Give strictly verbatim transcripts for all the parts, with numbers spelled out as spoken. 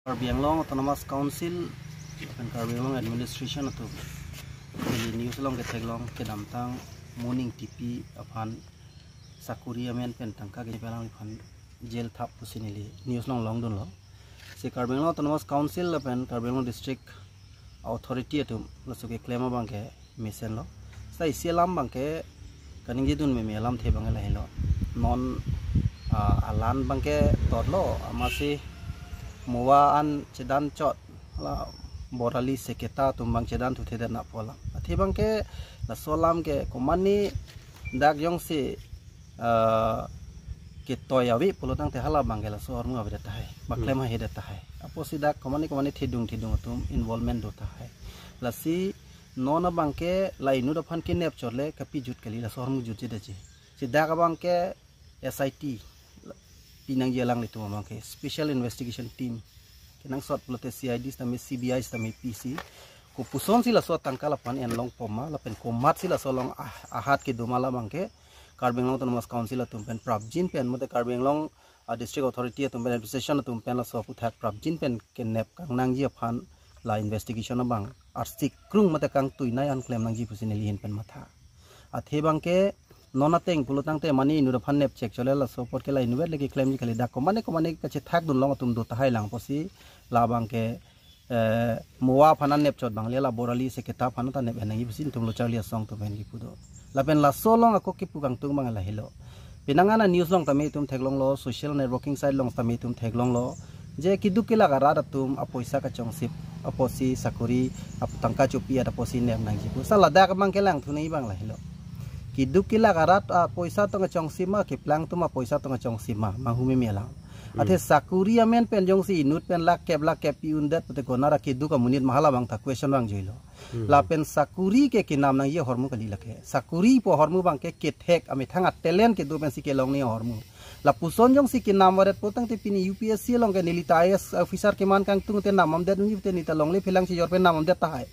Karbi Anglong Autonomous Council lapen Karbi Anglong Administration atum neli news along ketheklong kedamtang Moning T P aphan sakuri amen pen tangka keplang aphan jail thap pusi neli news along longdunlo. Si Karbi Anglong Autonomous Council lapen Karbi Anglong District Authority atum laso keklem abangke mesenlo. Sa isi alam abangke kaningjedun meme alamthe abangke lahelo. Non ah, alan abangke totlo, amatsi moa an chedan chot, la Borali Seketa atum abang chedan thuthedet na pola. Athe abangke laso alam ke komane dak jongsi ah, ketoi ave pulo tangte hala abangke laso ahormu avedet tahai, baklem hahedet tahai. Apotsi dak komane komane thedung thedung atum involvement do tahai. Lasi non abangke la inut aphan kenep chot le kapejut kali, laso ahormu jutjedetji. Si dak abangke S I T pinangji alanglitum abangke, Special Investigation Team, kenangsot pulote C I D sitame C B I sitame P C. Kopusonsi laso tangka laphan enlong poma lapen komatsi laso along ah, ahat kedo ma la abangke Karbi Anglong Autonomous Council atum pen prapjin pen mate Karbi Anglong ah, District Authority atum pen, Administration atum pen laso aphuthak prapjin pen kenep kangnangji aphan la investigation abang arsik krung mate kangtuinei an klem nangji pusi neli ahin pen matha. Athe abangke non ateng pulo tangte mane inut aphan nep chek chot le laso apot ke la inutvet le keklemji kali, dak komane komane kachethakdun long atum do tahai lang apotsi la abangke eh, moa aphan an nep chot abang le la Borali Seketa aphan ta nep nangji pusi netum lo charli asong atum pen kipu do. Lapen laso along ako kipu kangtung abang lahelo. Penang an a news along tame itum theklonglo, social networking site along tame itum theklonglo, je keduk kelak arat atum apoisa kachongsip apotsi sakuri ap tangka chopi at apotsi nep nangji pu. Sa ladak abangke langthu nangji abang lahelo. Keduk kelak arat apoisa tong kachongsip ma, keplang atum apoisa tong kachongsip ma, manghu meme alam. Athe sakuri amen pen jongsi inut pen lakh kep lakh kep pi-undet pute konat akeduk amonit ma, hala abang ta question abang juilo. Lapen sakuri ke kenam nangji ahormu kali lake. Sakuri pu ahormu abangke kethek amethang a-talent kedo pensi kelong nangji ahormu. Lapuson jongsi kenam varet pulo tangte pini U P S C along ke neli ta I A S officer keman kangtung te nam amdet nangji pute neli ta longle phelang chejor pen nam amdet tahai.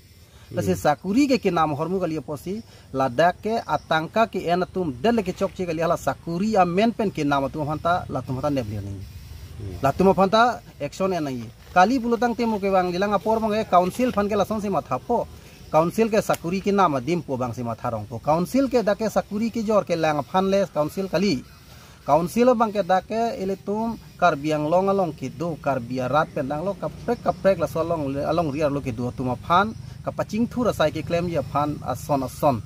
Lasi sakuri ke kenam ahormu kali apotsi ladak ke atangka ke-en atum det le kechokche kali, hala sakuri amen pen kenam atum aphan ta latum aphan ta nep lir nangji. Latum aphan ta action en nangji. Kali pulo tangte mo kevangjilang apor abangke council aphan ke lasonsi mathapo. Council ke sakuri kenam adim pu abangsi matha rongpo. Council ke dak ke sakuri kejor kelang aphan le council kali. Council abangke dak ke ilitum Karbi Anglong along kedo, Karbi arat pen tanglo kaprek kaprek laso along, alongri arlo kedo atum aphan kapachingthur asai keklemji aphan ason ason